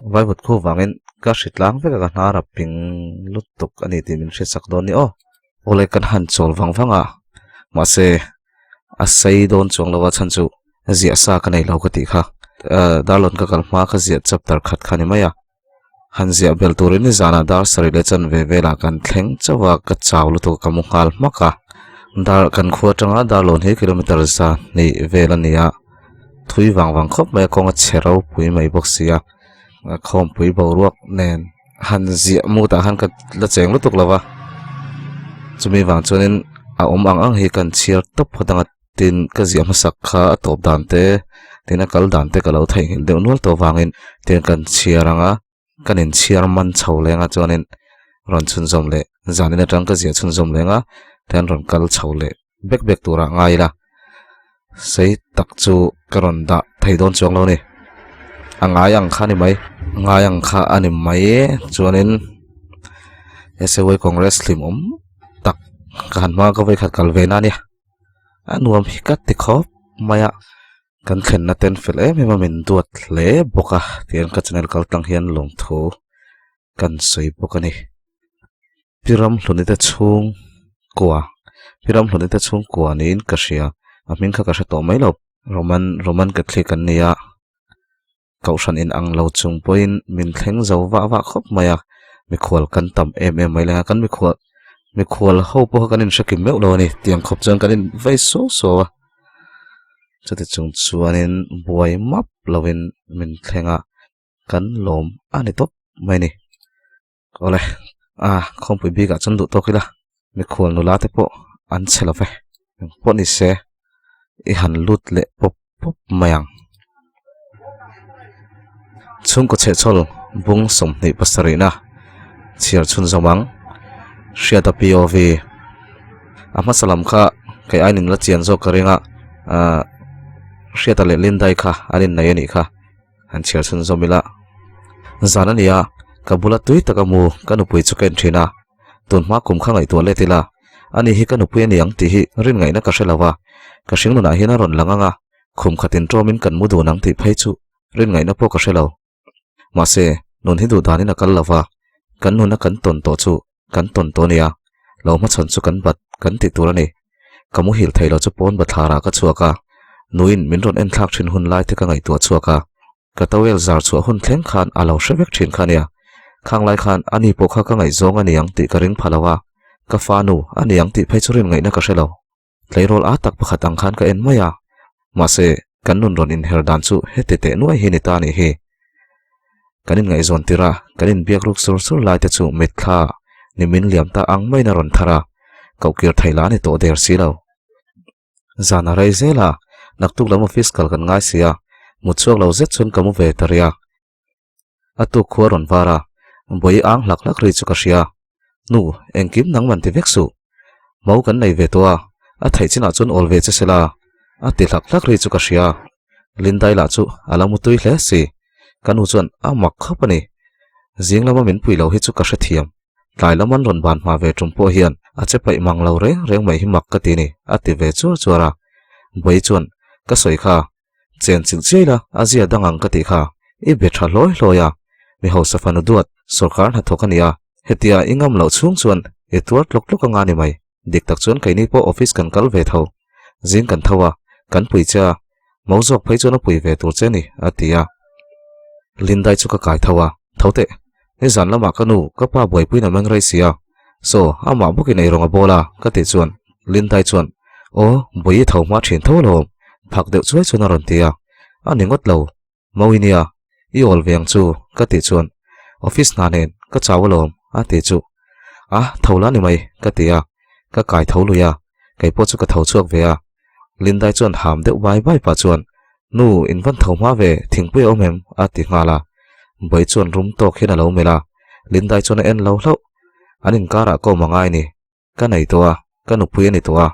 Vaivut khu vangin ka hri tlang vek a ka hnar a ping lutuk a ni tih min hriatsak dawn ni aw. Awle kan han chawl vang vang a mahse a sei dawn chuang lo a chhan chu ziah sa ka nei lo ka tih kha ah darlawn ka kal hma ka ziah chapter khat kha a ni mai a han ziah bel turin ni zanah dar sarih leh chan ve velah kan thleng chauh a ka chau lutuk a ka mu nghal hmak a dar kan khua atanga darlawn hi kilometer za hnih vel a ni a thui vang vang khawp mai a kawng a chhe ropui mai bawk si a khawmpui boruak nen. Han ziah mut ah khan ka la cheng lutuk lo va chumi vang chuanin a awm ang ang hi kan chhiar tawp phawt ang a tin ka ziah hmasak kha a tawp dan te tin a kal dan te ka lo theihnghilh deuh nual tawh avangin tin kan chhiar ang a kan inchhiar man chho leng a chuanin rawn chhunzawm leh zanin atang ka ziah chhunzawm leng a tian rawn kal chho leh bek bek turah ngai ila sei tak chu ka rawn dah thei dawn chuang lo a ni a ngai ang kha a ni mai ngai ang kha a ni mai chuanin SAY congress hlim awm tak ka han hma ka vawikhat kal ve na a nia a nuam hi ka ti khawp mai a kan thlenna ten fel em em a min duat hle bawk a tihian ka channel kal tlang hian lawmthu kan sawi bawk a ni. Pi Ramhluni te chhung kua Pi Ramhluni te chhung kua niin ka hria a hming kha ka hre tawh mai lo Roman Roman Catholic an ni a Kohhran in ang lo chung pawhin min thleng zo vah vah khawp mai a mikhual kan tam em em mai leh a kan mikhual mikhual ho pawh kha kan inhre kim meuh lo a ni tiang khawp chuan kan in vei suau suau a chuti chung chuanin buai map lovin min thleng a kan lawm a ni tawp mai a ni. Awle a khawmpui bikah chuan duh tawk ila mikhual nula te pawh an chhe lo ve engpawh ni se i han lut leh pawp pawp mai ang. Chhungkaw chhehchhawl bung 27 na chhiar chhunzawm ang Hriata POV a hmasa lam kha kei aiin in la chian zawk ka ring a ah Hriata leh Lindai kha an innei a nih kha. Han chhiar chhunzawm ila zan a ni a ka bula tui taka mu ka nupui chu ka en thin a tun hma kum kha ngaihtuah let ila ani hi ka nupui a ni ang tih hi rin ngaihna ka hre lo a ka hring nunah hian a rawn lang ang a khum khatin tawmin kan mu dun ang tih phei chu rin ngaihna pawh ka hre lo mahse nun hi duh danin a kal lo va kan nuna kan tawn tawh chu kan tawn tawh a nia lo hmachhawn chu kan bat kan tih tur a ni. Ka muhil thei lo chu pawn bathlarah ka chhuak a, nuin min rawn en thlak thin hun lai te ka ngaihtuah chhuak a, ka towel zar chhuah hun thleng khan a lo hre vek thin kha nia. Khang lai khan ani pawh kha ka ngaihzawng a ni ang tih ka ring pha lo a, ka fa nu a ni ang tih phei chu rin ngaihna ka hre lo. Tleirawl a tak pakhat ang khan ka en mai a, mahse kan nun rawn inher dan chu heti teh nuai hi ni ta a nih hi. Kan inngaihzawn tirh a, kan inbiak ruk sur sur lai te chu mitthla ni min liam ta ang maiin a rawn thar a, kohkir thei lah a ni tawh der si lo. Zan a rei zel a, naktuk lam office kal kan ngai si a, mut chhuak lo zet chuan ka mu ve ta rih a. A tuk khu a rawn var a, bawi ang hlak hlak ri chu ka hria. Nu, engkim nang man ti vek suh. Mau kan nei ve tawh a, a theih chinah chuan awl ve che sela, a ti hlak hlak ri chu ka hria. Lindai lah chu a la mutui hle si. Ka nu chuan a mak khawp a ni. Zing lama min pui lo hi chu ka hrethiam. Tlai lam an rawn ban hma ve tum pawh hian a che paih mang lo reng reng mai hi mak ka ti ni, a ti ve chuar chuar a. Bawi chuan, Ka sawi kha, Chen chilh chiai la, a zia dang ang ka tih kha. I be tha hlawi hlawi a, mi hausa fanu duat, sawrkar hnathawk a ni a, hetia i ngam loh chhung chuan i tuar tlawk tlawk anga ni mai. Dik tak chuan keini pawh office kan kal ve tho. Zing kan tho a, kan pui che a, mo zawk phei chuan a pui ve tur che ni, a ti a. Lindai chu ka kai tho a, Tho teh, nizan lamah ka nu, ka pa buaipuiin a meng rei si a, saw, amah bawkin eirawng a bawl a, ka tih chuan Lindai chuan, Aw, bui i tho hma thin tho alawm, phak deuh chuai chuan a rawn ti a. A ni ngawt lo, Mawi nia, i awl ve ang chu, ka tih chuan, Office hna nen ka chau alawm, a ti chu. A, tho la ni mai, ka ti a, ka kai tho lui a, kei pawh chu ka tho chhuak ve a. Lindai chuan ham deuh bai bai pah chuan, Nu, in van tho hma ve, thingpui a awm em? a ti nghal a. Bai chuan rum tawk hian a lo melh a, Lindai chuan a en lo hlauh. An inkarah ka awm a ngai ni. Ka nei tawh a, ka nupui a ni tawh a,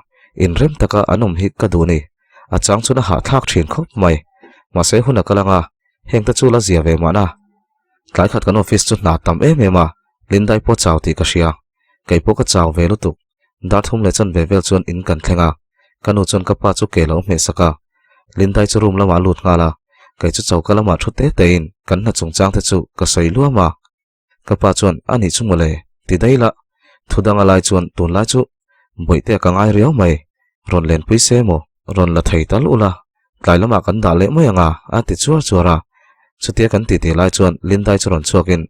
inrem taka an awm hi ka duh ni. A chang chuan a hahthlak thin khawp mai. Mahse hun a kal ang a, heng te chu la zia ve mahna. Tlai khat kan office chu hna tam em em a, Lindai pawh chau tih ka hria. Kei pawh ka chau ve lutuk. Dar thum leh chan ve vel chuan in kan thleng a, ka nu chuan ka pa chu ke lo hmeh sak a. Lindai chu room lamah a lut nghal a, kei chu choka lamah thu te tein kan hna chungchang te chu ka sawi luam a. Ka pa chuan a nih chu mawle ti daih la, thu danga lai chuan tunlai chu bawihtea ka ngai riau mai, rawn lenpui se maw, rawn la thei tal ula, tlai lamah kan dah leh mai ang a, a ti chuar chuar a. Chutia kan titi lai chuan Lindai chu rawn chhuakin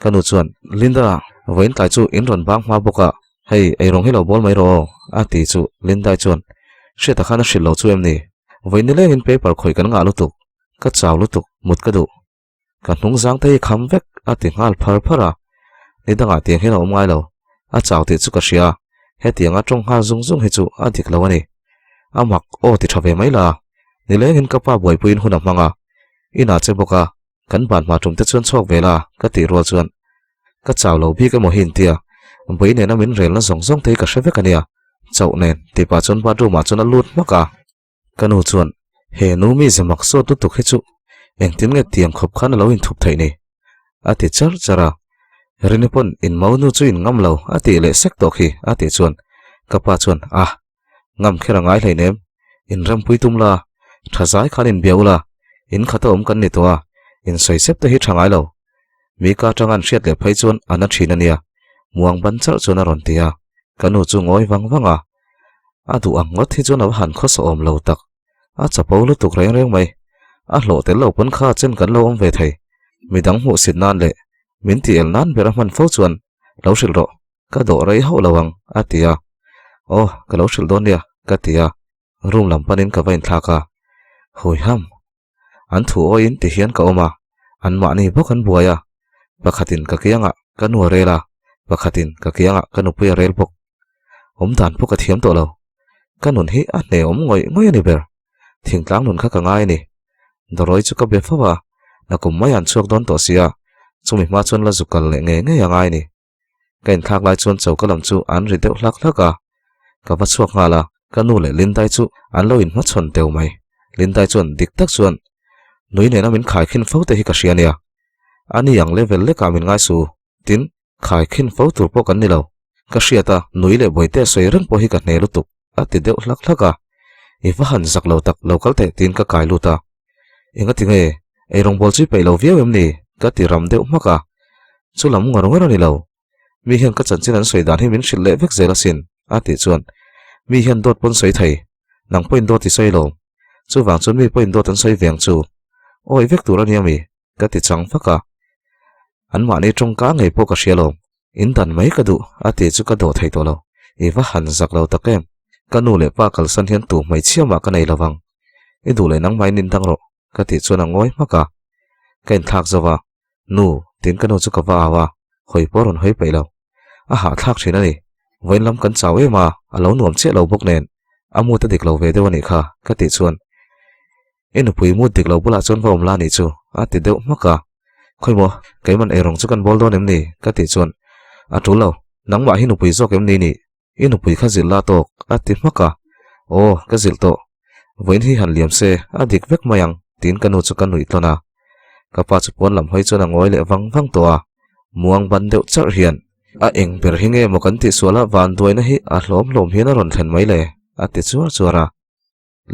ka nu chuan, Linda, vawiin tlai chu in rawn bang hma bawk a, hei eirawng hi lo bawl mai rawh aw, a ti chu Lindai chuan, Hriata khan a hrilh lo chu em ni? Vawiin nilengin paper khawih kan ngah lutuk, ka chau lutuk, mut ka duh. Ka hnung zang te hi kham vek a ti nghal phar phar a, ni dangah tiang hian a awm ngai lo, a chau tih chu ka hria, hetianga tawng nghal zung zung hi chu a dik lo a ni. A mak aw ti tha ve mai la, nilengin ka pa buaipuiin hun a hmang a, inah che bawk a, kan ban hma tum te chuan chhuak ve la ka tih rual chuan ka chau lo bik emaw hi intia, bui nena min relna zawng zawng te hi ka hre vek a nia, chauh nen tih pah chuan bathroom ah chuan a lut hmak a. Ka nu chuan, He nu mi ze mak sawt lutuk hi chu engtin nge tiang khawp khan a lo inthup theih ni? a ti char char a. Rini pawn in mau nu chu in ngam lo a tih leh sek tawh khi a tih chuan ka pa chuan, Ah, ngam kher a ngai hleinem, in rampui tum la, tha zai khan in bia ula, in khata awm kan ni tawh a, in sawi sep te hi tha ngai lo. Mi ka atanga an hriat leh phei chuan a na thin a nia, muang ban charh chuan a rawn ti a, ka nu chu ngawi vang vang a. A duh ang ngawt hi chuan a va han khawsa awm lo tak. A chapo lutuk reng reng mai. A hlawh tel lo pawn kha chen kan lo awm ve thei. Midang hmuh sit nan leh min ti el nan ber a hman fo chuan lo hrilh rawh, ka dawh rei hauh lo ang a ti a. Aw, ka lo hrilh dawn nia ka ti a. Room lam panin ka va inthlak a. Huiham! An thu awiin ti hian ka awm a, anmahni bawk an buai a. Pakhatin ka kiangah ka nu a rel a, pakhatin ka kiangah ka nupui a rel bawk. Awm dan pawh ka thiam tawh lo. Ka nun hi a hne awm ngawih ngawih a ni ber. Thingtlang nun kha ka ngai a ni. Dawrawi chu ka be fo a, nakum mai an chhuak dawn tawh si a, chumi hma chuan la zu kal leh ngei ngei a ngai a ni. Ka inthlak lai chuan choka lam chu an ri deuh hlak hlak a, ka va chhuak nghal a, ka nu leh Lindai chu an lo inhmachhawn teu mai. Lindai chuan dik tak chuan nui nena min khaikhin fo te hi ka hria nia. Ani ang level lekah min ngai su, tin, Khai khin fo tur pawh kan ni lo. Ka hriat a, nui leh bawihte a sawi reng pawh hi ka hne lutuk, a ti deuh hlak hlak a. I va han zak lo tak, lo kal teh tiin ka kai lut a. Engati nge, eirawngbawl chu i peih lo viau em ni? ka ti ram deuh hmak a. Chu lam ngawr ngawr a ni lo. Mi hian ka chanchin an sawi dan hi min hrilh leh vek zel asin, a tih chuan, Mi hian dawt pawn sawi thei, nang pawhin dawt i sawi lo. Chuvang chuan mi pawhin dawt an sawi ve ang chu. Awi vek tur a nia mi? ka ti chang fak a. Anmahni tawngka ngei pawh ka hria lo, in dan mai ka duh a tih chu ka dawh thei tawh lo. I va han zak lo tak em? Ka nu leh pa kalsan hian tu hmeichhia mah ka nei lo vang. I duh leh nangmahin in dang rawh ka tih chuan a ngawi hmak a. Ka inthlak zo va, Nu, tiin ka nu chu ka va au a, hawi pawh a rawn hawi peih lo. A hahthlak thin a ni. Vawiin lam kan chau em a, a lo nuam chiah lo bawk nen, a mut a dik lo ve deuh a nih kha ka tih chuan I nupui mut dik lo bulah chuan va awm la nih chu a ti deuh hmak a. Khawimaw, keiman eirawng chu kan bawl dawn em ni? ka tih chuan A tul lo, nangmah hi nupui zawk em ni nih? I nupui kha zilh la tawk a ti hmak a. Aw, ka zilh tawh. Vawiin hi han liam se, a dik vek mai ang tiin ka nu chu ka nuih tlawn a. Ka pa chu pawn lam hawi chuan a ngawi leh vang vang tawh a. Muang ban deuh charh hian a eng ber hi nge maw kan tih sual a vanduaina hi a hlawm hlawm hian a rawn thlen mai le a ti chuar chuar a.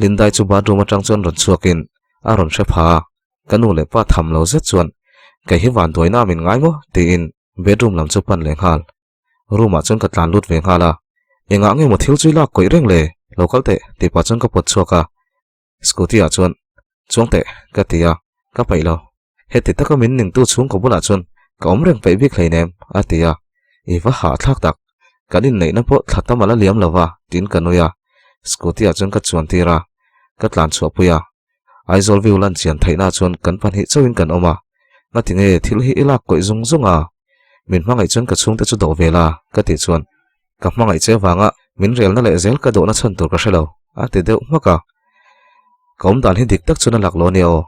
Lindai chu bathroom atang chuan rawn chhuakin a rawn hre pha a, ka nu leh pa tham lo zet chuan kei hi vanduaina a min ngai maw tiin bedroom lam chu pan leh nghal. Room ah chuan ka tlan lut ve nghal a, engah nge maw thil chu i lak kawih reng le, lo kal teh tih pah chuan ka pawt chhuak a, scooty ah chuan chuang teh ka ti a, ka paih lo. Heti taka min ningtu chhungkaw bulah chuan ka awm reng peih bik hleinem a ti a, i va hahthlak tak, kan inneihna pawh thla tam a la liam lo va tiin ka nui a, scooty ah chuan ka chuan tir a, ka tlan chhuah pui a, Aizawl view lan chian theihna chuan kan pahnih chauhin kan awm a, ngati nge thil hi i lak kawih zung zung a, min hmangaih chuan ka chhungte chu dawh ve la ka tih chuan ka hmangaih che vanga min relna leh zel ka dawhna chhan tur ka hre lo a ti deuh hmak a. Ka awm dan hi dik tak chuan a lak lo a nia aw.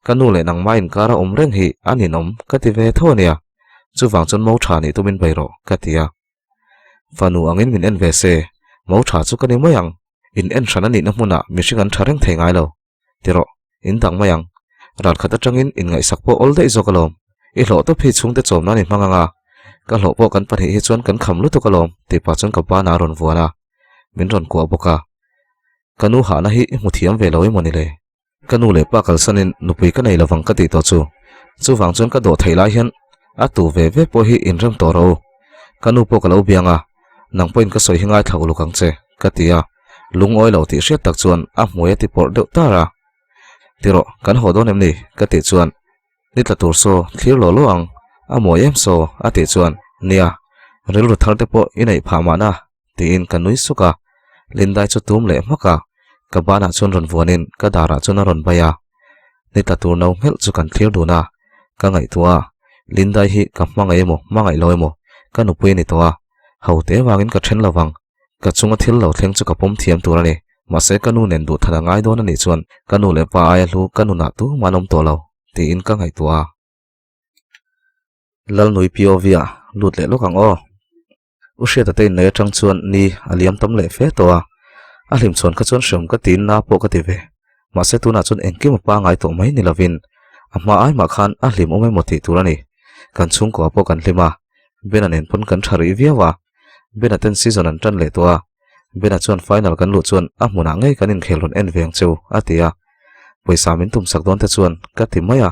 Ka nu leh nangmah inkara awm reng hi a ninawm ka ti ve tho a nia. Chuvang chuan mo tha nih tumin bei rawh ka ti a. Fanu angin min en ve se, mo tha chu ka ni mai ang. In en hran a nihna hmunah mihring an tha reng thei ngai lo. Ti rawh, in dang mai ang. Ralkhat atangin inngaihsak pawh awl daih zawk alawm. I hlawh tawp hi chhungte chawm nan i hmang ang a, ka hlawh pawh kan pahnih hi chuan kan kham lutuk alawm tih pah chuan ka banah a rawn vuan a, min rawn kuah bawk a. Ka nu hahna hi i hmu thiam ve lo emaw ni le? Ka nu leh pa kalsanin nupui ka nei lovang ka tih tawh chu. Chuvang chuan ka dawh theih lai hian a tu ve ve pawh hi inrem tawh rawh u. Ka nu pawh ka lo biang a, nang pawhin ka sawi hi ngaithla uluk ang che, ka ti a. Lungawi lo tih hriat tak chuan a hmui a ti pawrh deuh tar a. Ti rawh, kan haw dawn em ni? ka tih chuan Ni tla tur saw thlir law law ang, a mawi em saw? a tih chuan Nia, rilru thar te pawh i neih phah mahna tiin ka nui suk a. Lindai chu tum leh hmak a, ka banah chuan rawn vuanin ka darah chuan a rawn bai a. Ni tla tur no nghelh chu kan thlir dun a, ka ngaihtuah a, Lindai hi ka hmangaih emaw hmangaih lo emaw ka nupui a ni tawh a, ho te vangin ka then lovang. Ka chunga thil lo thleng chu ka pawm thiam tur a ni. Mahse ka nu nen duh than a ngai dawn a nih chuan ka nu leh pa aia hlu ka nunah tumah an awm tawh lo tiin ka ngaihtuah a. Lalnui POV ah lut leh lawk ang aw. U Hriata te innei atang chuan ni a liam tam leh fe tawh a. A hlim chhuan kha chuan hreawm ka tiin na pawh ka ti ve. Mahse tunah chuan engkim a pangai tawh mai ni lovin a hma ai mah khan a hlim awm emaw tih tur a ni. Kan chhungkua pawh kan hlim a, Bena nen pawn kan tha rih viau a. Bena ten season an tan leh tawh a, Bena chuan final kan luh chuan a hmunah ngei kan inkhel rawn en ve ang cheu a ti a. Pawisa min tumsak dawn te chuan ka ti mai a,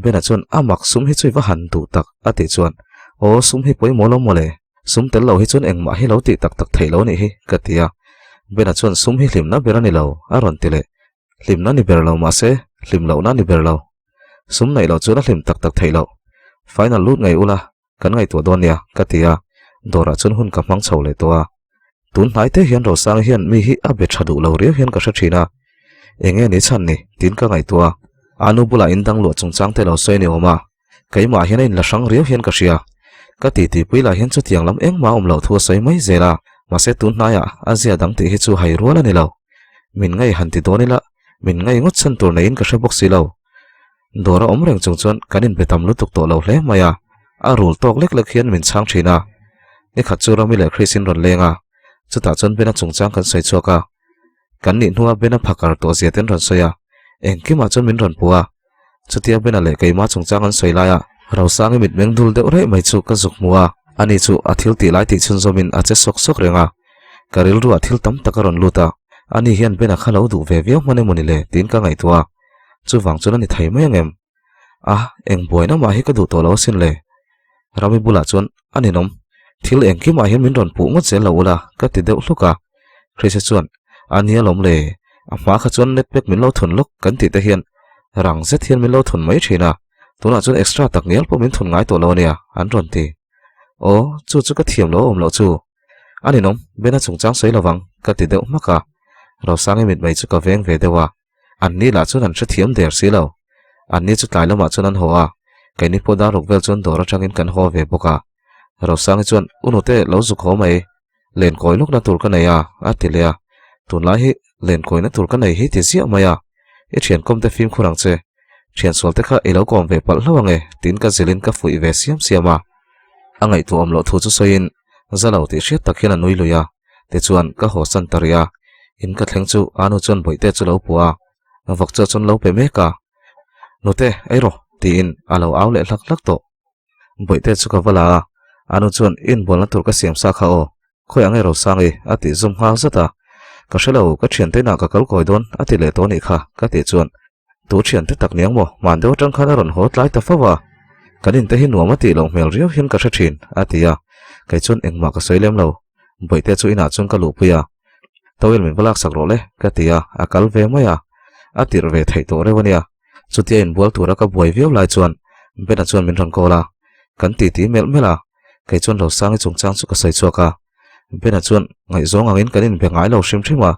Bena chuan a mak sum hi chu i va han duh tak a tih chuan aw sum hi pawimawh lo mawle, sum tel lo hi chuan engmah hi lo tih tak tak theih lo nih hi ka ti a. Bena chuan sum hi hlimna ber a ni lo a rawn ti leh. Hlimna ni ber lo mahse hlim lohna ni ber lo. Sum neih loh chuan a hlim tak tak theih loh. Final lut ngei ula Kan ngaihtuah dawn nia, ka ti a, dawrah chuan hun ka hmang chho leh tawh a. Tun hnai te hian Rosang hian mi hi a be tha duh lo riau hian ka hre thin a. Eng nge ni chhan ni? tiin ka ngaihtuah a. A nu bulah in dang luah chungchang te lo sawi ni awm a, keimah hian a inla hrang riau hian ka hria. Ka titi pui lah hian chutiang lam engmah awm loh thu a sawi mai zel a, mahse tun hnaiah a zia dang tih hi chu hai rual a ni lo. Min ngaih han ti dawn ila, min ngaih ngawt chhan tur neiin ka hre bawk si lo. Dawr a awm reng chung chuan kan inbe tam lutuk tawh lo hle mai a, a rul tawk lek lek hian min chhang thin a. Nikhat chu Rami leh Chris in rawn leng a, chutah chuan Bena chungchang kan sawi chhuak a. Kan nih hnua Bena phakar tawh zia ten rawn sawi a, engkimah chuan min rawn puh a. Chutia Bena leh keimah chungchang an sawi laia Rosangi mitmeng dul deuh reh mai chu ka zuk hmu a, ani chu a thil tih lai tih chhunzawmin a che sawk sawk reng a. Ka rilruah thil tam tak a rawn lut a, ani hian Bena kha lo duh ve viau hman emawni le tiin ka ngaihtuah a. Chuvang chuan a ni thei mai ang em? A, eng buaina mah hi ka duh tawh lo asin le. Rami bulah chuan a ninawm, thil engkimah hian min rawn puh ngawt zel lo ula ka ti deuh hluk a. Chrisa chuan, A nia lawm le, a hma kha chuan net pack min lo thun lawk kan tih te hian rang zet hian min lo thun mai thin a, tunah chuan extra tak ngial pawh min thun ngai tawh lo ania an rawn ti. Aw, chu chu ka thiam lo a awm loh chu. A ninawm, Bena chungchang sawi lovang ka ti deuh hmak a. Rosangi mitmei chu ka veng ve deuh a. An ni lah chuan an hrethiam der si lo. An ni chu tlai lamah chuan an haw a, keini pawh dar ruk vel chuan dawr atangin kan haw ve bawk a. Rosangi chuan, U nute, lo zuk haw mai. Len kawi lawkna tur ka nei a, a ti leh a. Tunlai hi len kawina tur ka nei hi ti ziah mai a. I thian kawmte fimkhur ang che. Thian sualte kha i lo kawm ve palh hlauh ange, tiin ka zilhin ka fuih ve siam siam a. A ngaihtuah awm loh thu chu sawiin, Za lo tih hriat tak hian a nui lui a. Tichuan, ka haw san ta rih a, in ka thleng chu Anu chuan bawihte chu lo puah a, vawk chu a chun lo pe mek a. Nute, ei rawh, tiin a lo au leh hlak hlak tawh. Bawihte chu ka va la a, Anu chuan i inbualna tur ka siam sa kha aw, khawi ang e Rosangi, a tih zum nghal zat a. Ka hre lo, ka thiante inah ka kal kawi dawn, a ti leh tawh a nih kha, ka tih chuan Tu thiante tak niang maw, hman deuh atang khan a rawn haw tlai ta fo a, kan inte hi nuam a tih loh hmel riau hian ka hre thin, a ti a, kei chuan engmah ka sawi lem lo. Bawihte chu inah chuan ka luhpui a, towel min va laksak rawh le, ka ti a, a kal ve mai a, a tirh ve theih tawh reuh a nia. Chutia inbual tura ka buai viau lai chuan Bena chuan min rawn call a, kan titi melh melh a, kei chuan Rosangi chungchang chu ka sawi chhuak a, Bena chuan ngaihzawng angin kan inbe ngai lo hrim hrim a,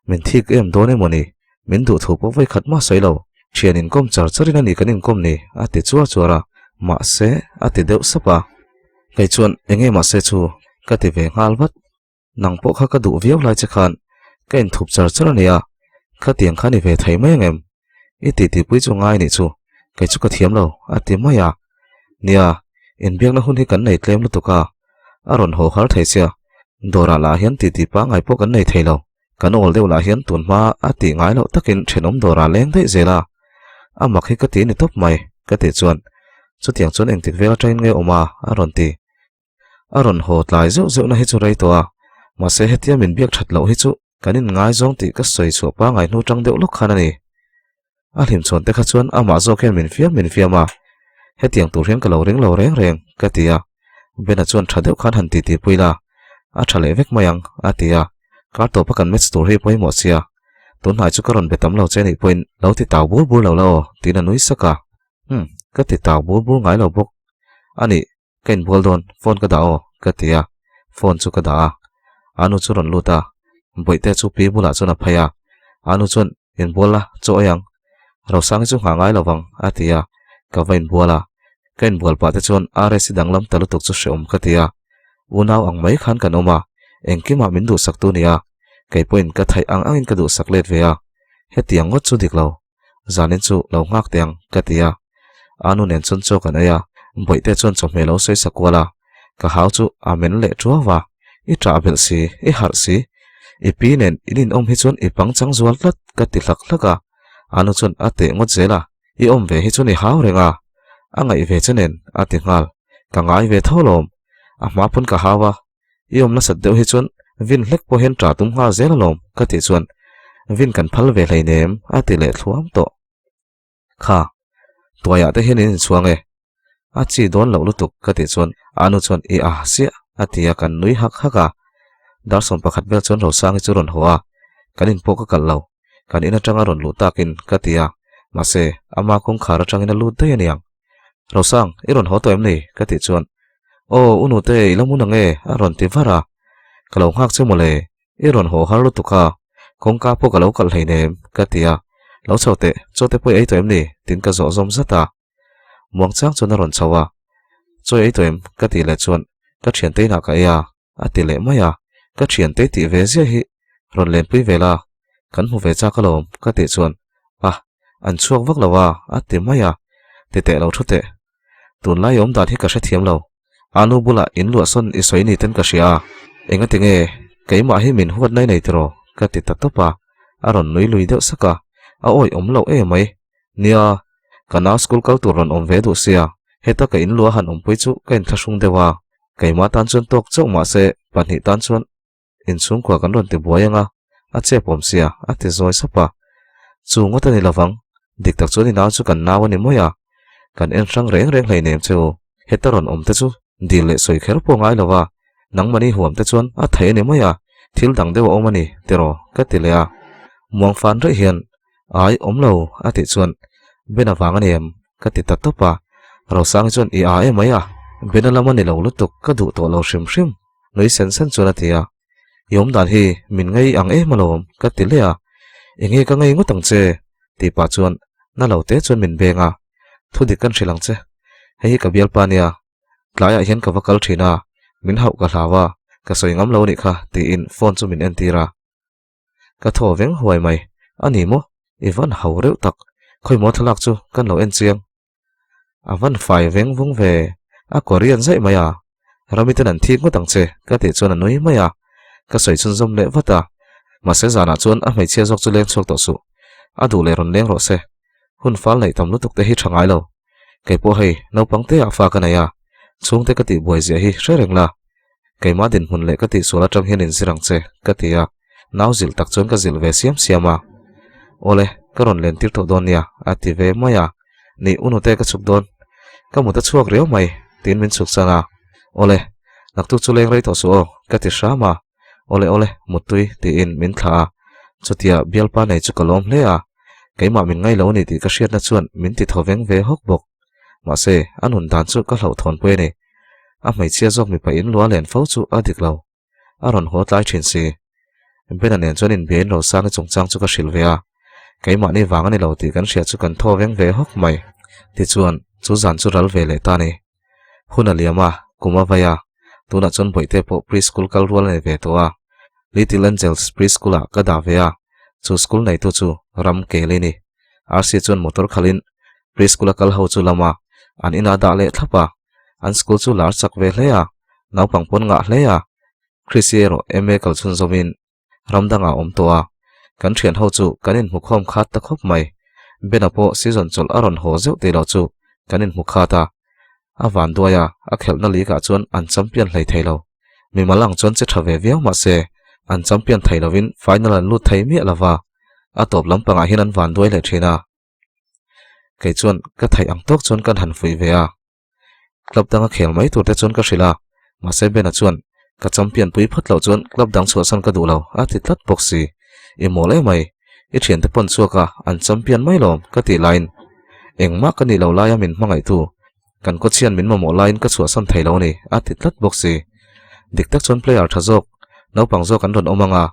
min thik em dawn emaw ni? Min duh thu pawh vawikhat mah sawi lo, thian inkawm char charin a ni kan inkawm ni, a ti chuar chuar a, mahse, a ti deuh sap a. Kei chuan, Enge mahse chu? ka ti ve nghal vat. Nang pawh kha ka duh viau lai che khan ka inthup char char a nia, khatiang kha ni ve thei mai ang em? I titipui chu ngai nih chu, kei chu ka thiam lo, a ti mai a. Nia, inbiakna hun hi kan nei tlem lutuk a, a rawn haw har thei sia, dawrah lah hian titi pangngai pawh kan nei thei lo. Kan awl deuh lah hian tun hma a tih ngai loh takin thenawm dawrah leng daih zel a, a mak hi ka ti ni tawp mai, ka tih chuan. Chutiang chuan engtik vel atangin nge awm a? a rawn ti. A rawn haw tlai zeuh zeuhna hi chu rei tawh a, mahse hetia min biak that loh hi chu kan inngaizawng tih ka sawi chhuah pangai hnu tang deuh lawk khan a ni. A hlim chhawn te kha chuan amah zawk hian min fiam min fiam a, hetiang tur hian ka lo ring lo reng reng ka ti a, Bena chuan tha deuh khan han titi pui la, a tha leh vek mai ang a ti a, kar tawpa kan match tur hi pawimawh sia, tunhnai chu ka rawn be tam lo che nih pawhin lo ti tau bur bur lo la aw tiin a nui sak a, Umm ka ti tau bur bur ngai lo bawk a nih. Ka inbual dawn, phone ka dah aw, ka ti a, phone chu ka dah a. Anu chu rawn lut a, Bawihte chu pi bulah chuan a phei a. Anu chuan, Inbual la, chaw ei ang. Rosang hi chu nghah ngai lo vang, a ti a, ka va inbual a. Ka inbual pah te chuan RS i danglam ta lutuk chu hreawm ka ti a. Unau ang mai khan kan awm a, engkimah min duhsak tu ni a, kei pawhin ka theih ang angin ka duhsak let ve a. Hetiang ngawt chu dik lo. Zanin chu lo nghak teh ang, ka ti a. Anu nen chuan chaw kan ei a, Bawihte chuan chawhmeh lo sawi sa kual a. Ka hau chu a men leh tuau va, I ṭah belh si, i harh si. I pi nen in inawm hi chuan i pangchang zual tlat, ka ti hlak hlak a. Anu chuan a teh ngawt zel a, I awm ve hi chuan i hau reng a, a ngaih ve che nen, a ti nghal. Ka ngai ve tho lawm. A hma pawn ka hau a, I awm nasat deuh hi chuan vin hlek pawh hian ṭah tum nghal zel alawm ka tih chuan vin kan phal ve hleinem a ti leh thluam tawh. Kha, tuaiah te hian in inchhuang e. A chi dawn loh lutuk ka tih chuan Anu chuan i ah siah a ti a kan nui hak hak a. Darsawm pakhat vel chuan Rosangi chu rawn haw a, kan in pawh ka kalh lo. Kan in atanga rawn luh takin ka ti a, mahse ama kawngkhar atangin a lut daih aniang. Rosang, i rawn haw tawh em ni? ka tih chuan, Aw, u nute, i la hmun ang e, a rawn ti var a. Ka lo nghak che mawle, i rawn haw har lutuk a, kawngka pawh ka lo kalh hleinem, ka ti a. Lo chho teh, chaw te pawh i ei tawh em ni? tiin ka zawh zawm zat a. Muang chang chuan a rawn chho a. Chaw i ei tawh em? ka tih leh chuan, Ka thiante inah ka ei a, a ti leh mai a. Ka thiante tih ve ziah hi rawn lenpui ve la, kan hmu ve chak alawm ka tih chuan a an chhuak vak lo a a ti mai a, ti teh lo thu teh. Tunlai awm dan hi ka hrethiam lo, Anu bulah in luah sawn i sawi ni ten ka hria a, engati nge keimah hi min huat nai nei tiraw ka ti ta tawp a, a rawn nui lui deuh sak a, a awih awm loh em mai. Nia, ka nau school kal tur rawn awm ve duh sia, heta ka in luah han awmpui chu ka inthlahrung deuh a, keimah tan chuan tawk chauh mahse pahnih tan chuan Inchhungkua kan rawn ti buai ang a, a chep awm sia, a ti zawi sap a. Chu ngawt a ni lovang, dik tak chuan i nau chu kan nau a ni mawi a, kan en hrang reng reng hleinem che u, heta rawn awm te chu dil leh sawi kher pawh ngai lo va, nangmahni huam te chuan a theih a ni mawi a, thil dang deuh a awm a ni tiraw ka ti leh a. Muang fan reuh hian Ai, awm lo, a tih chuan Ben avang a ni em? ka ti ta tawp a, Rosangi chuan i a em mai a, Bena lam a ni lo lutuk, ka duh tawh lo hrim hrim, nui sen sen chuan a ti a, I awm dan hi min ngei ang em alawm, ka ti leh a, Enge ka ngei ngawt ang che? tih pah chuan na lo te chuan min beng a, Thu dik kan hrilh ang che, hei hi ka bialpa nia, tlaiah hian ka va kal thin a, min hauh ka hlau a, ka sawi ngam lo a nih kha, tiin phone chu min entir a. Ka thaw veng huai mai. A ni maw? I van hau reuh tak. Khawimaw thlalak chu kan lo en chiang. A van fai veng vung ve. A Korean zaih mai a. Rami ten an thik ngawt ang che ka tih chuan a nui mai a. Ka sawi chhunzawm leh vat a. Mahse zanah chuan a hmeichhia zawk chu leng chhuak tawh suh. A duh leh rawn leng rawh se. Hun fal neih tam lutuk te hi tha ngai lo. Kei pawh hei naupang te ah fa ka nei a. Chhungte ka tih buai ziah hi hre reng la. Keimah dinhmun leh ka tihsual atang hian inzir ang che, ka ti a, nau zilh tak chuan ka zilh ve siam siam a. Awle, ka rawn len tir tawh dawn nia, a ti ve mai a. Nih, u nute ka chhuk dawn. Ka mut a chhuak riau mai, tiin min chhuk san a. Awle, naktuk chu leng rei tawh suh aw, ka ti hram a. Awle awle, muttui, tiin min thlah a. Chutia bialpa nei chu ka lawm hle a. Keimah min ngailo a ni tih ka hriatna chuan min ti thaw veng ve hawk bawk. Mahse, a nun dan chu ka hlauhthawnpui a ni. A hmeichhia zawk mipa in lua len fo chu a dik lo. A rawn haw tlai thin si. Bena nen chuan inbiain Rosangi chungchang chu ka hrilh ve a. Keimahni vang a ni lo tih kan hria chu kan thaw veng ve hawk mai. Tichuan, chu zan chu ral ve leh ta a ni. Hun a liam a, kum a vai a. Tunah chuan Bawihte pawh pre-school kal rual a ni ve tawh a. Little Angels pre-school ah ka dah ve a. Chu school neitu chu Ram Kel i ni. Rc chuan motor khalhin Pre-school a kal ho chu lama an inah dah leh thlap a, an school chu lar chak ve hle a, naupang pawn ngah hle a. Chrissy erawh MA kal chhun zawmin ram dangah a awm tawh a, kan thian ho chu kan inhmu khawm khat ta khawp mai. Bena pawh season chawlh a rawn haw zeuh tih loh chu kan inhmu khat a. A van duai a, a khelhna league ah chuan an champion hlei thei lo. Mimal ang chuan che tha ve viau mahse, an champion thei lovin final an lut thei miah lova, a tawp lampangah hian an van duai leh thin a. Kei chuan ka theih ang tawk chuan kan han fuih ve a. Club danga khel mai tur te chuan ka hrilh a, mahse Bena chuan ka champion pui phawt loh chuan club dang chhuahsan ka duh lo a ti tlat bawk si. I mawl emai, i thiante pawn chhuak a an champion mai lawm ka tih laiin engmah ka nih loh laia min hmangaihtu kan kawchhian min mamawh laiin ka chhuahsan thei lo a ni a ti tlat bawk si. Dik tak chuan player tha zawk, naupang zawk an rawn awm ang a,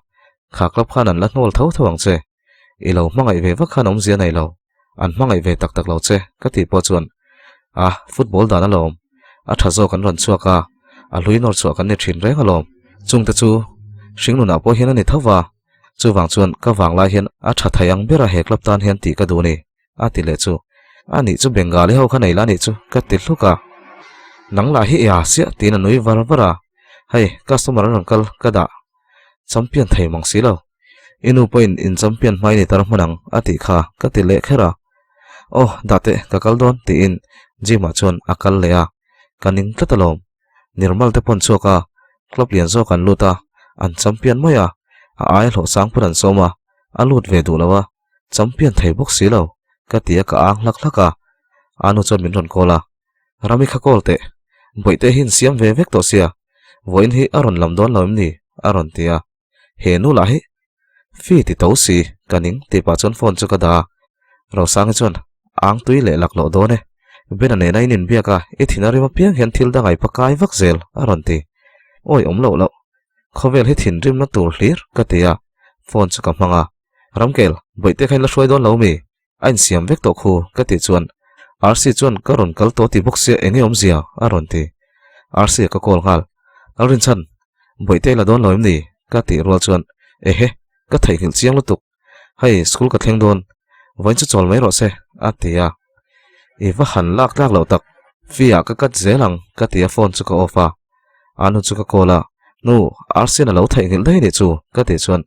kha club khan an la hnawl tho tho ang che. I lo hmangaih ve vak khan awmzia nei lo, an hmangaih ve tak tak lo che ka tih pawh chuan a football dan alawm, a tha zawk an rawn chhuak a, a hlui nawr chhuah kan ni thin reng alawm, chungte chu hringnunah pawh hian a ni tho va, chuvang chuan ka vang lai hian a tha thei ang bera he club tan hian tih ka duh a ni a ti leh chu a nih chu Bengali ho kha nei la nih chu ka ti hluk a, nang lah hi i a siah tiin a nui var var a, hei customer an rawn kal ka dah champion thei mang si lo. I nu pawhin in champion hmai ni tar hman ang a tih kha ka ti leh kher a. Aw dah teh ka kal dawn tiin gym ah chuan a kal leh a, ka ning tlat alawm. Nirmal te pawn chhuak a, club lian zawk an lut a, an champion mai a, a aia hlawh sang pawn an sawm a, a lut ve duh lo a, champion thei bawk si lo ka ti a ka ang hlak hlak a, anu chuan min rawn call a, Rami kha call teh, bawihte hi insiam ve vek tawh sia, vawiin hi a rawn lam dawn lo em ni? a rawn ti a. He nu lah hi fee ti tho si ka ning tih pah chuan phone chu ka dah a, Rosangi chuan ang tui leh laklawh dawn e, Bena nena in inbiak a i thin a rim apiang hian thil dang ai pakai vak zel a rawn ti. Awi awm loh loh, khawvel hi thinrimna tur hlir ka ti a, phone chu ka hmang a, Ramkel, bawihte kha in la hruai dawn lo mi? A insiam vek tawh khu ka tih chuan Rc chuan ka rawn kal tawh ti bawk sia enge awmzia a rawn ti. Rc a ka call nghal. Lalrinchhan, Bawihte la dawn lo em ni? ka tih rual chuan Ehe, ka theihnghilh chiang lutuk. Hei school ka thleng dawn, vawiin chu chawl mai rawh se a ti a. I va han lak tlak loh tak, fee ah ka cut zel ang ka ti a phone chu ka off a. Anu chu ka call a, Nu, Rc-in a lo theihnghilh daih anih chu ka tih chuan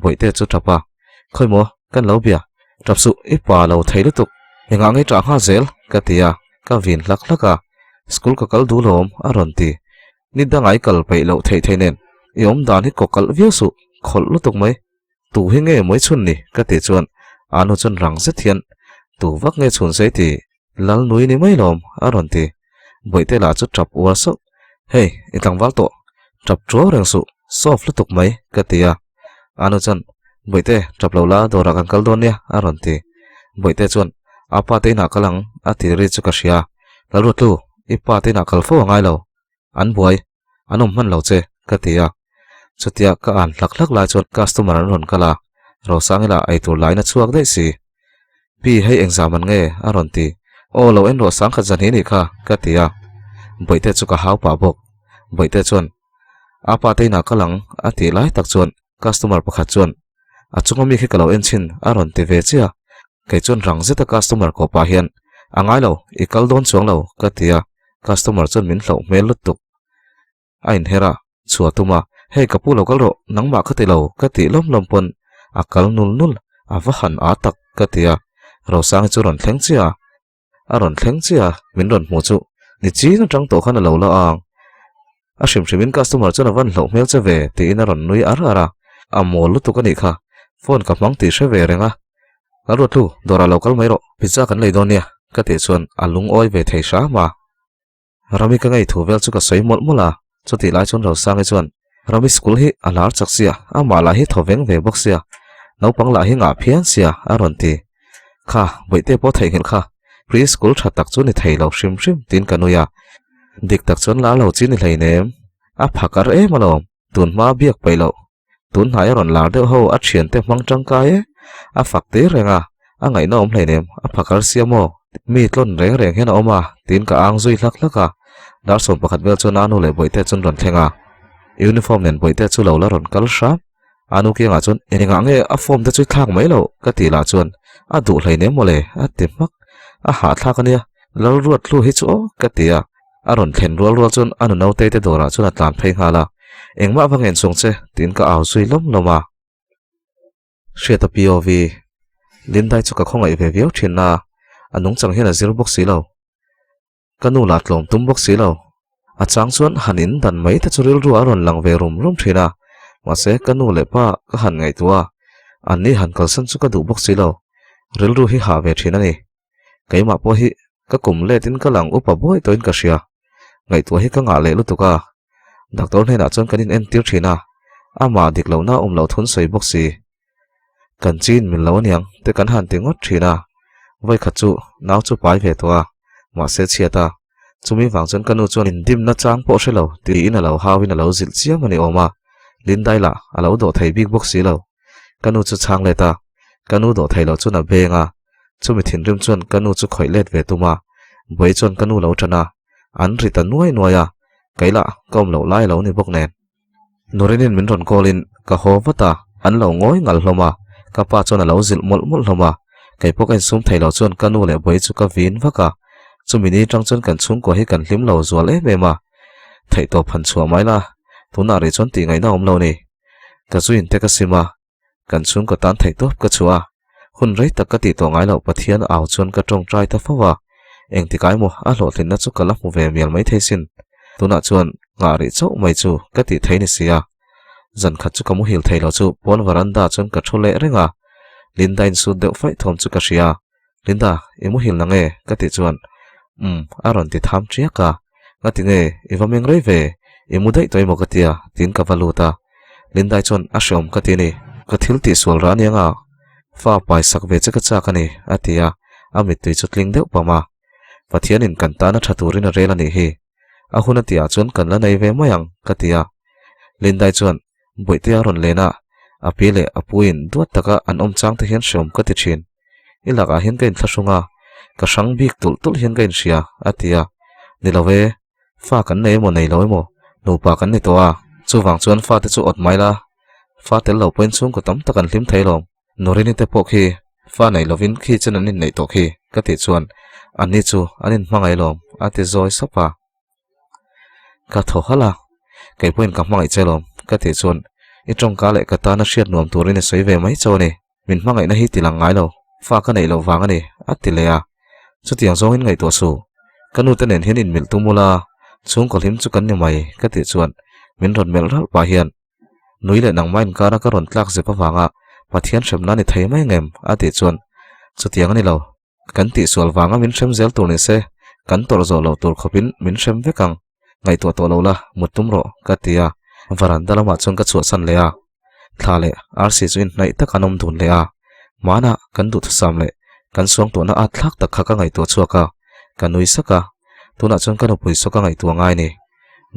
Bawihte chu tap a, Khawi maw, kan lo bia, tap suh, i pa lo thei lutuk, engah ngei tah nghal zel ka ti a, ka vin hlak hlak a, School ka kal duh lawm a rawn ti, Ni danga i kal peih loh theih theih nen i awm dan hi kaw kalh viau suh, khawlh lutuk mai, tu hi nge mawi chhun ni ka tih chuan Anu chuan rang zet hian Tu vak nge chhun sei ti Lalnui ni mai lawm a rawn ti. Bawihte lah chu tap uar sauh. Hei, i tlangval tawh. Tap tuau reng suh, soft lutuk mai ka ti a. Anu chuan, Bawihte, tap lo la, dawrah kan kal dawn nia a rawn ti. Bawihte chuan, A pa te inah kal ang a ti ri chu ka hria. Lalruatlu, i pa te inah kal fo a ngai lo. An buai, an awm hman lo che ka ti a. Chutia ka an hlak hlak lai chuan customer an rawn kal a, Rosangila eitur lain a chhuak daih si. Pi hei engzah man nge? a rawn ti. Aw lo en rawh sangkhat zan hi nih kha ka ti a. Bawihte chu ka hau pah bawk. Bawihte chuan a pa te inah kal ang a tih lai tak chuan customer pakhat chuan a chunga mi khi ka lo en chhin a rawn ti ve chiah a. Kei chuan rang zeta customer kawh pah hian a ngai lo i kal dawn chuang lo ka ti a. Customer chuan min hlauh hmel lutuk. A inher a, chhuah tum a, Hei ka pu lo kal rawh, nangmah ka ti lo, ka tih lawm lawm pawn a kal nul nul, a va han â tak, ka ti a. Rosangi chu rawn thleng chiah a, a rawn thleng chiah a, min rawn hmuh chu ni chin atang tawh khan a lo la ang. A hrim hrimin customer chuan a van hlauh hmel che ve, tiin a rawn nui ar ar a, a mawl lutuk a nih kha, phone ka hmang tih hre ve reng a. Lalruatlu, dawrah lo kal mai rawh, pizza kan lei dawn nia, ka tih chuan a lungawi ve thei hram a. Rami ka ngei thu vel chu ka sawi mawlh mawlh a, chutih lai chuan Rosangi chuan, Rami school hi a lar chak sia, amah lah hi thaw veng ve bawk sia, naupang lah hi ngah phian sia a rawn ti. Kha, bawihte pawh theihnghilh kha, pre school tha tak chu ni thei lo hrim hrim tiin ka nui a. Dik tak chuan lar lo chi ni hleinem, a phakar em alawm, tun hma biak peih loh. Tun hnai a rawn lar deuh ho a thiante hmang tangkai e, a fak tir reng a, a ngaihna awm hleinem, a phakar sia maw? Mi tlawn reng reng hian a awm a, tiin ka ang zui hlak hlak a. Dar sawm pakhat vel chuan Anu leh Bawihte chuan rawn thleng a, uniform nen Bawihte chu lo la rawn kal hram. Anu kiangah chuan engah nge a form te chu i thlak mai loh ka tih lah chuan a duh hleinem mawle a ti hmak, a hahthlak a nia, Lalruatlu hi chu aw ka ti a. A rawn thlen rual rual chuan a nu naute te dawrah chuan a tlan phei nghal a, Engmah va ngen chung che, tiin ka au zui lawm lawm a. Hriata POV, Lindai chu ka khawngaih ve viau thin a, a nungchang hian a zir bawk si lo. Ka nu lah tlawm tum bawk si lo. A chang chuan han in dan mai te chu rilru a rawn lang ve rum rum thin a, mahse ka nu leh pa ka han ngaihtuah a, an ni han kalsan chu ka duh bawk si lo. Rilru hi hah ve thin a ni. Keimah pawh hi ka kum let in ka lang upa buai tawhin ka hria. Ngaihtuah hi ka ngah leh lutuk a. Doctor hnenah chuan kan in entir thin a, amah dik lohna awm lo thun sawi bawk si. Kan chin min lo aniang te kan han ti ngawt thin a, vawikhat chu nau chu pai ve tawh a, mahse chhiat a, chumi vang chuan ka nu chuan indimna chang pawh hre lo tiin a lo hauin a lo zilh chiam a ni awm a, Lindai lah a lo dawh thei bik bawk si lo. Ka nu chu chhang let a, ka nu dawh thei loh chuan a beng a, chumi thinrim chuan ka nu chu khawih let ve tum a, buai chuan ka nu lo tan a, an ri ta nuai nuai a, kei lah ka awm loh lai a lo ni bawk nen. Nurinin min rawn call in ka haw vat a, an lo ngawi ngal hlawm a, ka pa chuan a lo zilh mawlh mawlh hlawm a, kei pawh ka insum thei lo chuan ka nu leh buai chu ka vin vak a, chumi ni tang chuan kan chhungkua hi kan hlim lo zual em em a, theihtawp han chhuah mai la, tunah rih chuan tih ngaihna awm lo ni. Ka zuin te ka sim a, kan chhungkaw tan theihtawp ka chhuah a, hun rei tak ka tih tawh ngai loh Pathian au chuan ka tawngtai ta fo a, engtikah emaw a hlawhtlinna chu ka la hmu ve mial mai thei sin. Tunah chuan nghah rih chauh mai chu ka tih thei ni si a. Zan khat chu ka muhil thei lo chu pawn varanda chuan ka thu leh reng a, Linda insut deuh faih thawm chu ka hria. Linda, i muhil na nge? ka tih chuan Umm, a rawn ti tham ṭiak a. Ngati nge, i va meng rei ve, i mu daih tawh emaw ka tia, tiin ka va lut a. Lindai chuan a hreawm ka ti a ni. Ka thil tihsual rah aniang a, fa pai sak ve che ka chak a ni, a ti a, a mittui chu tling deuh pam a. Pathianin kan tana ṭha turin a rel a nih hi. A hun a tihah chuan kan la nei ve mai ang, ka ti a. Lindai chuan Bawihtea rawn len a, a pi leh a puiin duat taka an awm chang te hian hreawm ka ti thin. I lakah hian ka inthlahrung a, ka hrang bik tulh tulh hian ka inhria, a ti a. Ni lo e, fa kan nei emaw nei lo emaw, nupa kan ni tawh a, chuvang chuan fate chu awt mai la, fa tel lo pawhin chhungkaw tam tak an hlim thei lawm. Nurini te pawh khi fa nei lovin khi chen an inneih tawh khi, ka tih chuan anni chu an inhmangaih lawm, a ti zawi sap a. Ka thaw halh a, kei pawhin ka hmangaih che lawm, ka tih chuan i tawngka leh ka tana hriat nuam turin i sawi ve mai chauh a ni. Min hmangaihna hi ti lang ngai lo, fa ka neih loh vang a ni, a ti leh a. Chutiang zawngin ngaihtuah suh, ka nute nen hian inmilh tum ula, chhungkaw hlim chu kan ni mai, ka tih chuan min rawn melh ralh pah hian Nui leh nangmah inkara ka rawn tlak zep avanga Pathian hremna ni thei mai ngem? a tih chuan chutiang a ni lo. Kan tihsual vanga min hrem zel tur ni se, kan tawrh zawh loh tur khawpin min hrem vek ang. Ngaihtuah tawh lo la, mut tum rawh, ka ti a. Varanda lamah chuan ka chhuahsan leh a. Thla leh arsi chu inhnaih tak an awm dun leh a. Hmanah kan duhthusam leh kan suangtuahna at thlak tak kha ka ngaihtuah chhuak a, ka nui sak a. Tunah chuan ka nupui saw ka ngaihtuah ngai ni.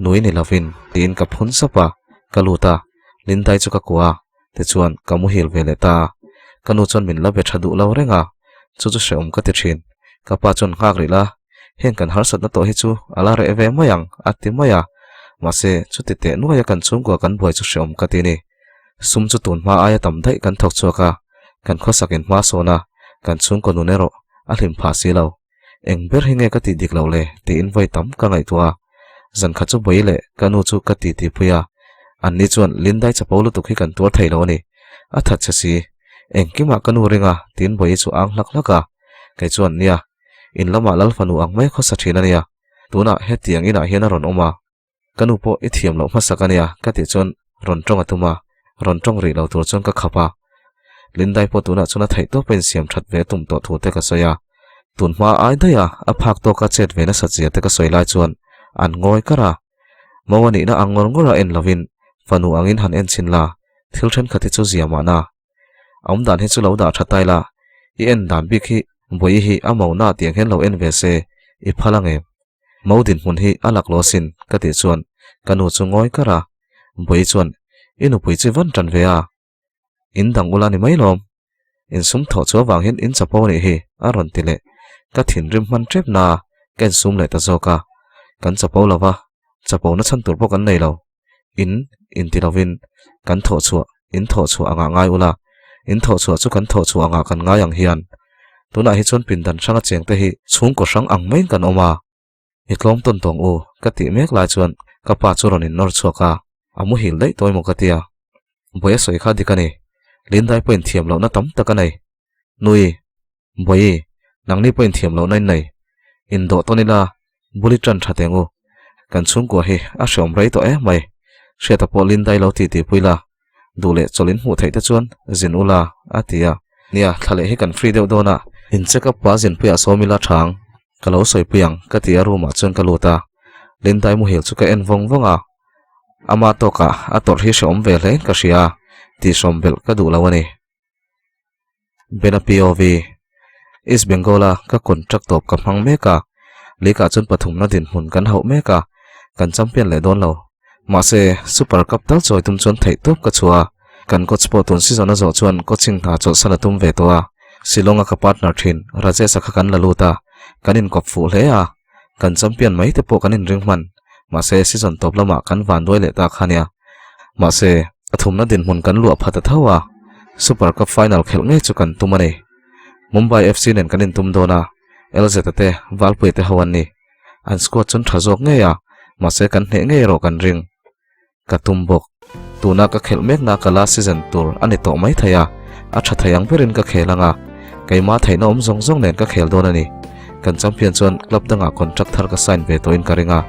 Nui ni lovin tiin ka phun sap a, ka lut a, Lindai chu ka kuah a, tichuan ka muhil ve leh ta a. Ka nu chuan min la be tha duh lo reng a, chu chu hrehawm ka ti thin. Ka pa chuan nghak rih la, heng kan harsatna tawh hi chu a la reh ve mai ang a ti mai a, mahse chuti teh nuaia kan chhungkua kan buai chu hrehawm ka ti ni. Sum chu tun hma aia tam daih kan thawk chhuak a, kan khawsakin hma sawn a, kan chhungkaw nun erawh a hlim phah si lo. Eng ber hi nge ka tih dik loh le tiin vawi tam ka ngaihtuah a, zan khat chu bawi leh ka nu chu ka ti ti pui a, anni chuan Lindai chapo lutuk hi kan tuar thei lo a ni, a that che si, engkimah ka nu ring a tiin bawi chu ang hlak hlak a, kei chuan nia, in lamah Lal fanu ang mai khawsa thin a nia, tunah hetiang inah hian a rawn awm a. Ka nu pawh i thiam loh hmasak a nia ka tih chuan rawn tawng a tum a, rawn tawng rih lo tur chuan ka khap a. Lindai pawh tunah chuan a theih tawp a insiam that ve tum tawh thu te ka sawi a. Tun hma ai daih a, a phak tawka chet ve nasat zia te ka sawi lai chuan an ngawi kar a. Mo a nihna ang ngawr ngawr a en lovin fanu angin han en chhin la, thil thenkhat hi chu zia mahna. A awm dan hi chu lo dah tha tai la, i en dan bik hi Bawihi hi a mo na tiang hian lo en ve se, i phal ang em? Mo dinhmun hi a lak lo asin ka tih chuan ka nu chu ngawi kar a, Bawihi chuan i nupui chu i van tan ve a, in dang ula ni mai lawm, insum thawh chu avang hian in chapo anih hi a rawn ti leh, ka thinrim hman tep na ka insum leh ta zawk a, kan chapo lo va, chapo na chhan tur pawh kan nei lo. In inti lovin kan thawh chhuah, in thawh chhuah angah ngai ula, in thawh chhuah chu kan thawh chhuah angah kan ngai ang hian. Tunah hi chuan pindan hranga chengte hi chhungkaw hrang ang maiin kan awm a. I tlawm tawn tawng u, ka tih mek lai chuan ka pa chu rawn innawr chhuak a, a muhil daih tawh emaw ka tia. Bawi a sawi kha dik a ni. Lindai pawhin thiam lohna tam tak a nei. Nui, Bawi, nangni pawhin thiam lohna in nei. Indawh tawn ila. Bul i ṭan ṭha teng u. Kan chhungkua hi a hreawm rei tawh em mai. Hriata pawh Lindai lo titi pui la. Duh leh chawlh in hmuh theih te chuan zin u la, a ti a. Nia, thla leh hi kan free deuh dawn a. In check up pa zinpuiah sawm ila ṭhang. Ka lo sawi pui ang, ka ti a room ah chuan ka lut a. Lindai muhil chu ka en vawng vawng a. Ama tawkah a tawrh hi hreawm ve hlein ka hria a, tihhrawm belh ka duh lo a ni. Bena POV, East Bengal-a ka contract tawp ka hmang mek a, league-ah chuan pathumna dinhmun kan hauh mek a, kan champion leh dawn lo. Mahse, Super Cup tal chawi tum chuan theih tawp ka chhuah a, kan coach pawh tun season a zawh chuan coaching hna chawlhsan a tum ve tawh a, Shillong-a ka partner thin Rajesh-a kha kan la lut a, kan inkawp fuh hle a, kan champion mai te pawh kan inring hman. Mahse, season tawp lamah kan vanduai leh ta kha nia. Mahse, a thumna dinhmun kan luah phat a tho a, Super Cup final khelh ngei chu kan tum a ni. Mumbai FC nen kan intum dawn a, LZ te, Valpui te ho an ni. An squad chuan tha zawk ngei a, mahse kan hneh ngei erawh kan ring. Ka tum bawk. Tuna ka khelh mekna ka last season tur a ni tawh mai thei a, a tha thei ang berin ka khel ang a, keimah theihna awm zawng zawng nen ka khel dawn a ni. Kan champion chuan club dangah contract thar ka sign ve tawhin ka ring a,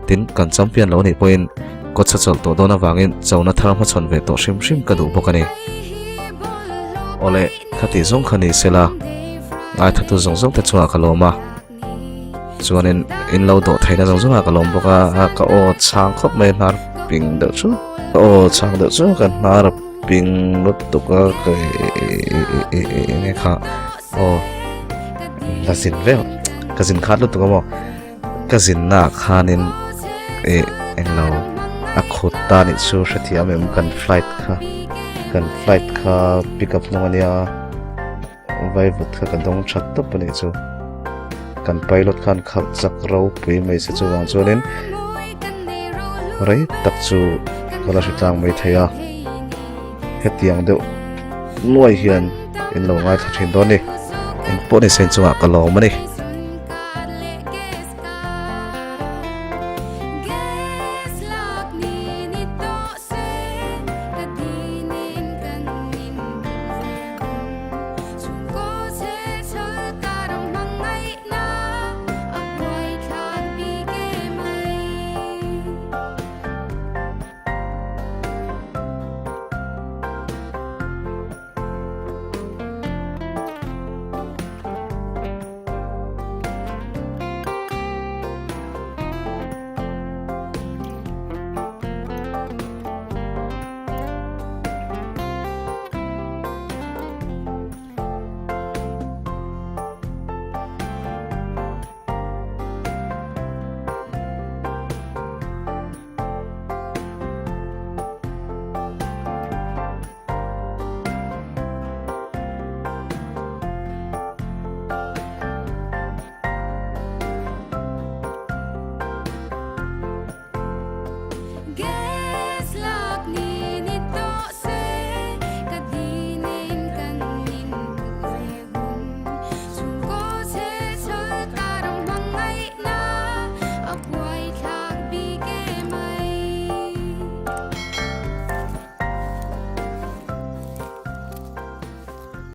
tin kan champion lo nih pawhin coach a chawlh tawh dawn avangin chona thar hmachhawn ve tawh hrim hrim ka duh bawk a ni. Awle, khati zawng kha ni sela, ngaithatu zawng zawng te chungah ka lawm a. Chuanin in lo dawh theihna zawng zawngah ka lawm bawk a, ka aw chhang khawp mai hnar ping deuh chu ka aw chhang deuh chu ka hnar a ping lutuk a ka enge kha aw la zin vel ka zin khat lutuk a maw ka zinna ah khanin ih englo a khut ta nih chu hrethiam em kan flight kha kan flight kha pick up hnung ania. Vaivut kha ka dawng that tawp a nih chu. Kan pilot khan khalh chak ropui mai se chuvang chuanin rei tak chu ka la hre tlang mai thei a. Hetiang deuh nuai hian in lo ngaithla thin dawn a ni. Engpawh ni sen chungah ka lawm a ni.